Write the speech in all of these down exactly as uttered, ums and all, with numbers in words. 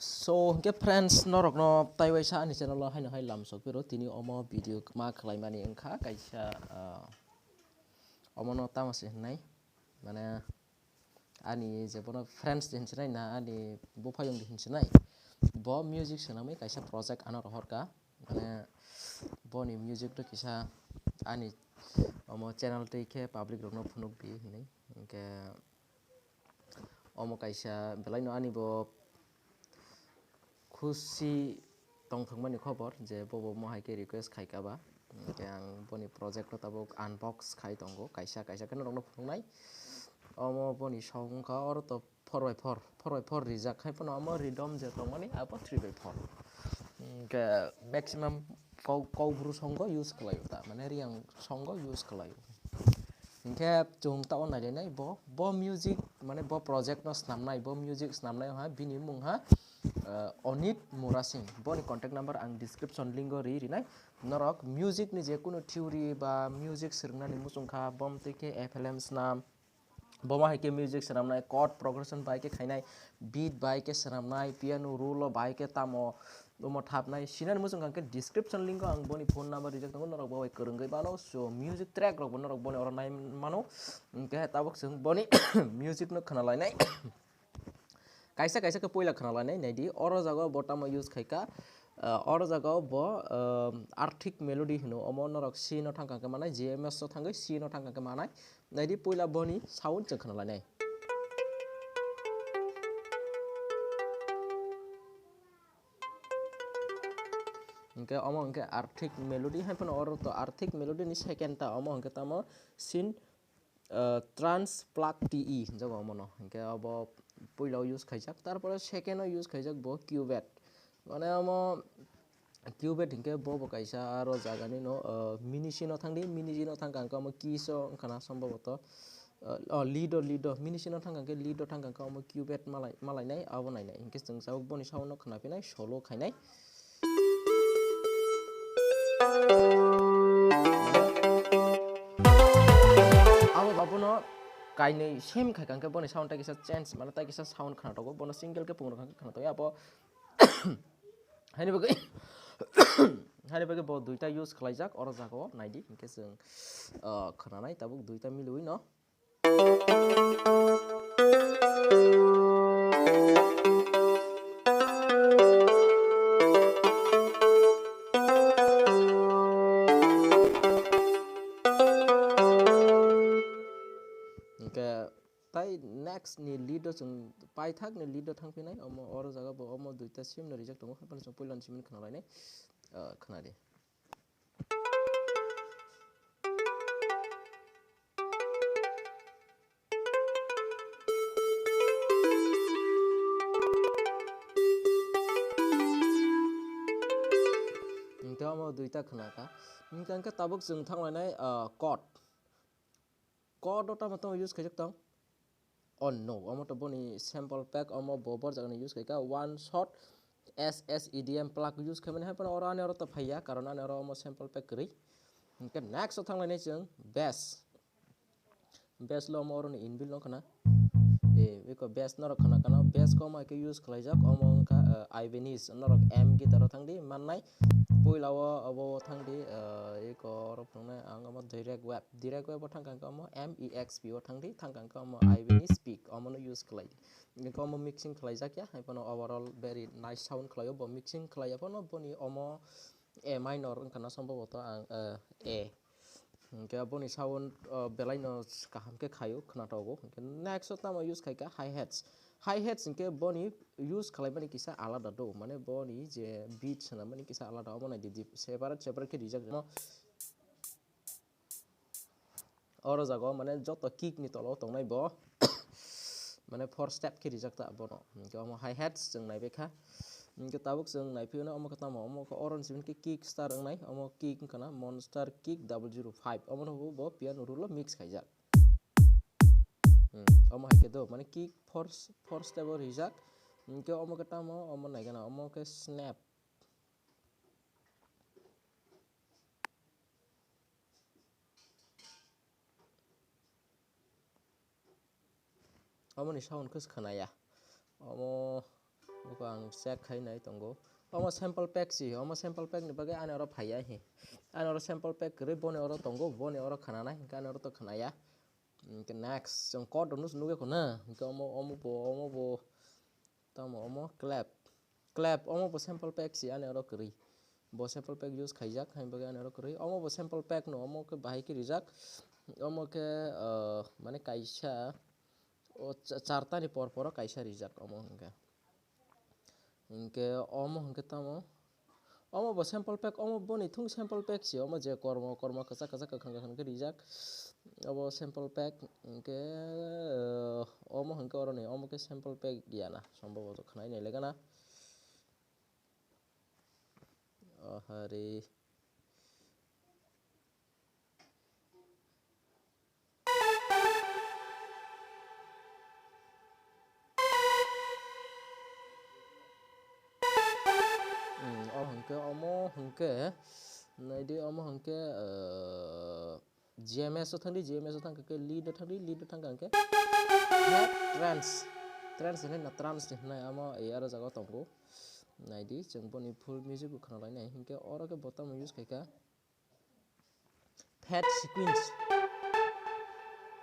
So, hwnkhe friends, norokno taiwaisa ani channel o haino hai lamsok phiro tini omo video ma khlaimani wngkha kaisa, ah, omono tamo se hwnwi, mane, ani je bono friends de hinsinai na ani buphayung de hinsinai, bo music swnamwi kaisa project ano rohorkha, mane, boni music to kisa ani omo channel twi khe public rokno phunuk di hinwi, hwnkhe omo kaisa belaino ani bo khusi tongthokmani khobor je bobo mo hai khe request khai kha ba. Hwnkhe ang boni project no tabuk unbox khai tongo, kaisa kaisa khe norokno phunuknai. Omo boni song wngkha oro to four by four, four by four rijak khai phano omo rhythm je tongmani abo three by four. Hwnkhe maximum kok, Kokbru song o use khlaio ta, mane Riyang song o use khlaio. Hinkhe chwng tao nailainai bo, bo music, mane bo project no snamnai, bo music snamnai ha, bini mung ha, eh, Onit Murasing. Boni contact number ang description link o ri rinai. Norok music ni je kunu theory ba music swrwngnani muchung kha, bom twi khe F L M snam, bo ma hai khe music swnamnai, chord progression bai khe khainai, beat bai khe swnamnai, piano roll o bai khe tamo omo thapnai, sinani muchung kha khe description link o ang boni phone number rijak tongo, norok bo bai kwrwngwi mano. So music track rok bo norok boni oro nai mano. Hwnkhe tabuk chwng boni music no khna lainai. Kaisa kaisa khe puila khna lainai, naidi oro jaga o bo tamo use khai kha. Ah, oro jaga o bo, ah, Arctic Melody hino, omo norok C no thang kha khe manai, G M S o thangwi C no thang kha khe manai. Naidi puila boni sound chwng khna lainai. Hwnkhe omo hwnkhe Arctic Melody, hai phano oro to Arctic Melody ni second ta, omo hwnkhe tamo Sin, ah, Trans Plug T E hinjago omono. Hwnkhe obo puila o use khaijak, tarpore second o use khaijak bo Cubed. Mane omo Cubed hinkhe bo bo kaisa aro jagani no, ah, Minisi no thangdi, Minisi no thang kha omo keys o wngkha na somboboto. Ah, oh, lead o, lead o, Minisi no thang kha khe lead o thang kha omo Cubed malai, malainai abo nainai. Hinkhe chwng tabuk boni sound no khna phinai, solo khainai. Abo, abono kainwi same khai kha khe boni sound tai kisa change, mane tai kisa sound khna tongo, bono single khe pungrok kha khe khna tongo. Abo Haini bagwi, haini bagwi bo duita use khlaijak oro jaga o, naidi, hinkhe chwng, ah, khwnanai tabuk duita milwi no. Hinkhe Tai next ni lead o chwng paithak ni lead o thang phinai, omo oro jaga bo omo duita sim no rijak tongo, haphano chwng puila ni sim no khna lainai, ah, khna di. Hwnkhe omo duita khna kha, hwnkhe tabuk chwng thang lainai, ah, chord. Chord o tamo tamo use khaijak tong? Oh no, omo to boni sample pack, omo bo borjakni use khaikha one shot S S E D M plug use khaimani hai phano oro ani oro to phaiya, karon ani oro omo sample pack kwrwi. Hinkhe next o thanglainai chwng bass. Bass lo omo oroni inbuilt no khna. E, beko bass norok khna khna, bass ko omo hai khe use khlaijak, omo wngkha, eh, Ibanez, norok M guitar o thangdi mannai. Puila o obo thangdi, eh, eko oro phunuknai ang omo Direct Wave. Direct Wave o thangkha khe omo M E X P o thangdi, thangkha khe omo Ibanez Peak, omono use khlai di. Hingkhe omo mixing khlaijak ya, hai phano overall very nice sound khlaio, bo mixing khlai ya phano boni omo A minor wngkha na somboboto ang, eh, A. Hingkhe boni sound, eh, belaino kaham khe khaio, khnatogo. Hingkhe next o tamo use khaikha hi-hats. Hi-hats hingkhe boni use khlaimani kisa alada do, mane boni je beat swnamani kisa alada, omo naidi di separate separate khe rijak jano. Oro jaga o mane joto kick ni tola o tongnai bo mane four step khe rijak ta bono. Hingkhe omo hi-hats chwng naibai kha. Hingkhe tabuk chwng naiphai mano omo khe tamo, omo khe oro ni simi khe kick start wngnai, omo kick wngkha na monster kick double zero five, omo no bo piano roll o mix khaijak. Hmm, omo hai khe do, mane kick four, four step o rijak. Hingkhe omo khe tamo, omo nai gana, omo khe snap. Omo ni sound khe khna ya. Omo Abo ang check khai nai tongo. Omo sample pack si, omo sample pack ni bagwi ani oro phaiya hi. Ani oro sample pack kwrwi boni oro tongo, boni oro khwnanai, hinkhe ani oro to khwnaya. Hinkhe next, chwng code rok nukya kho na, hinkhe omo, omo bo, omo bo, tamo omo clap. Clap, omo bo sample pack si ani oro kwrwi. Bo sample pack use khaijak, haini bagwi ani oro kwrwi. Omo bo sample pack no, omo khe bahai khe rijak. Omo khe, ah, mane kaisa, o cha-, charta ni por poro kaisa rijak omo hinkhe. Hinkhe omo hinkhe tamo? Omo bo sample pack, omo boni thung sample pack si, omo je kormo, kormo kwchak kwchak kwkhwrang kwkhwrang khe rijak. Obo sample pack hinkhe, eh, omo hinkhe oroni, omo khe sample pack ya na, sombhoboto khwnai nai lega na. O hari. Hmm, omo hinkhe, omo hinkhe, naidi omo hinkhe, eh, G M S o thangdi, G M S o thangkhe lead o thangdi, lead o thangkha hinkhe trance, trance hinwi na, trance hinwi omo, eh, aro jaga o tongo. Naidi, chwng boni full music bo khwnalainai, hinkhe oro khe bo tamo use khaikha. Fade sequence.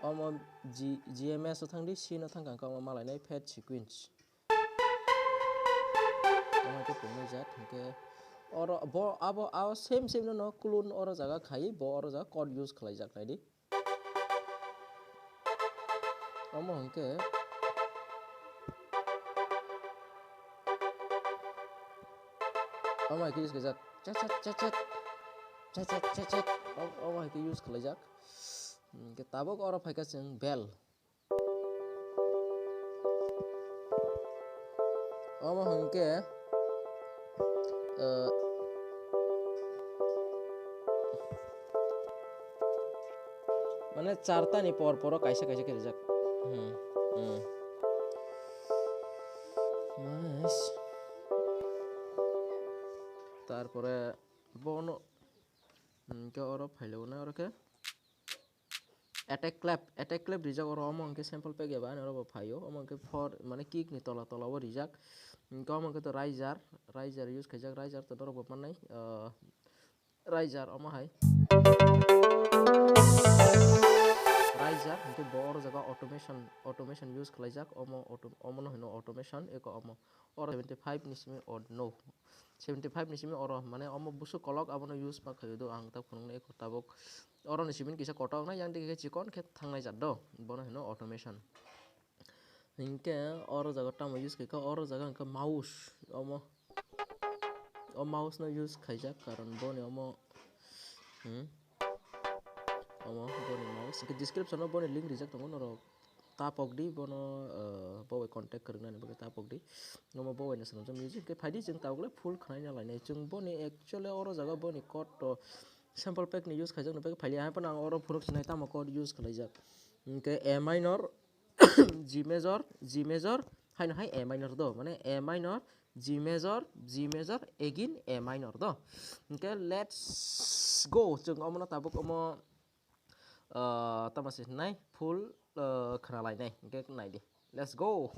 Omo G-, G M S o thangdi, C no thangkha, omo malainai fade sequence. Omo khe tongnai jak, hinkhe oro bo, abo, abo same, same no, no clone oro jaga khai, bo oro jaga code use khlaijak naidi. Omo hinkhe, omo hai khe use khaijak. Chat, chat, chat, chat. Chat, chat, chat, chat. O-, omo hai khe use khlaijak. Hinkhe tabuk oro phaikha chwng bell. Omo hinkhe, eh, mane charta ni por poro kaisa kaisa khe rijak. Hmm, hmm. Nice. Tarpore bono, hmm, khe oro phailao na oro khe. Attack clap, attack clap rijak oro, omo hinkhe sample pack eba ani oro bo phaio, omo hinkhe four mane kick ni tola tola o rijak. Hinkhe omo hinkhe to riser, riser use khaijak, riser to norok bo mannai, ah, riser omo hai. Riser hinkhe bo oro jaga automation, automation use khlaijak, omo auto-, omo no hino automation, eko omo oro seventy five ni simi or no. Seventy five ni simi oro, mane omo busuk kolok abono use ma khaio do ang ta phunuknai eko tabuk. Oro ni simi kisa kotok na, yang digi khe chikon khe thangnai jat do, bono hino automation. Hinkhe oro jaga tamo use khaikha, oro jaga hinkhe mouse, omo, o mouse no use khaijak, karon boni omo, hmm, omo boni mouse. Hinkhe description o boni link rijak tongo norok. Tapok di bono, eh, bo bai contact kwrwknani bagwi tapok di. Omo bo bai no swnamjak music, hinkhe phaidi chwng tabuk le full khwnaina lainai. Chwng boni actually oro jaga boni code to sample pack ni use khaijakni bagwi phaili, hai phano ang oro phunuk sinai tamo code use khwlaijak. Hinkhe A minor, G major, G major, haino hai A minor do, mane A minor, G major, G major, again A minor do. Hinkhe let's go, chwng omono tabuk omo, ah, tamo se hinai full, ah, khwna lainai, hinkhe naidi. Let's go.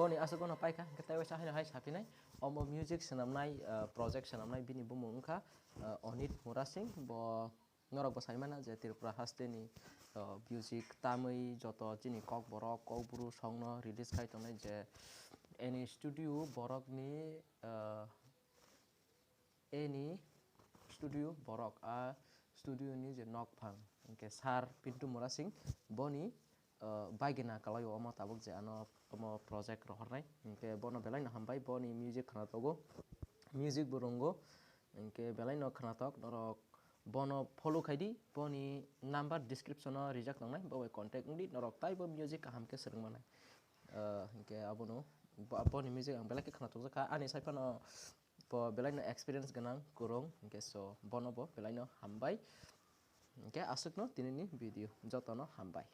Boni aswk no paikha, hwnkhe tei waisa haino hai saphinai. Omo music swnamnai, ah, project swnamnai bini bumung wngkha, ah, Onit Murasing. Bo norok bo saimana je Tripura hasteni, ah, music tamwi joto chini kokborok, kokbru songno release khai tongnai je any studio borokni, ah, Eni studio borok, a studio ni je nokphang, hwnkhe Sir Pintu Murasing, boni, uh, baigena kwlaio omo tabuk je ano omo project rohornai, hwnkhe bono belai no hambai, boni music khwnathokgo, music bo rwngo, hwnkhe belai no khwnathok norok bono follow khaidi, boni number description o rijak tongnai, bo bai contact wngdi, norok taibo music kaham khe swrwng manai. Uh, hwnkhe abono, bo-, boni music ang belai khe khwnathokjakha, ani sai phano bo belai no experience gwnang, kwrwng, hwnkhe so bono bo belai no hambai. Hwnkhe aswk no tini ni video, joto no hambai.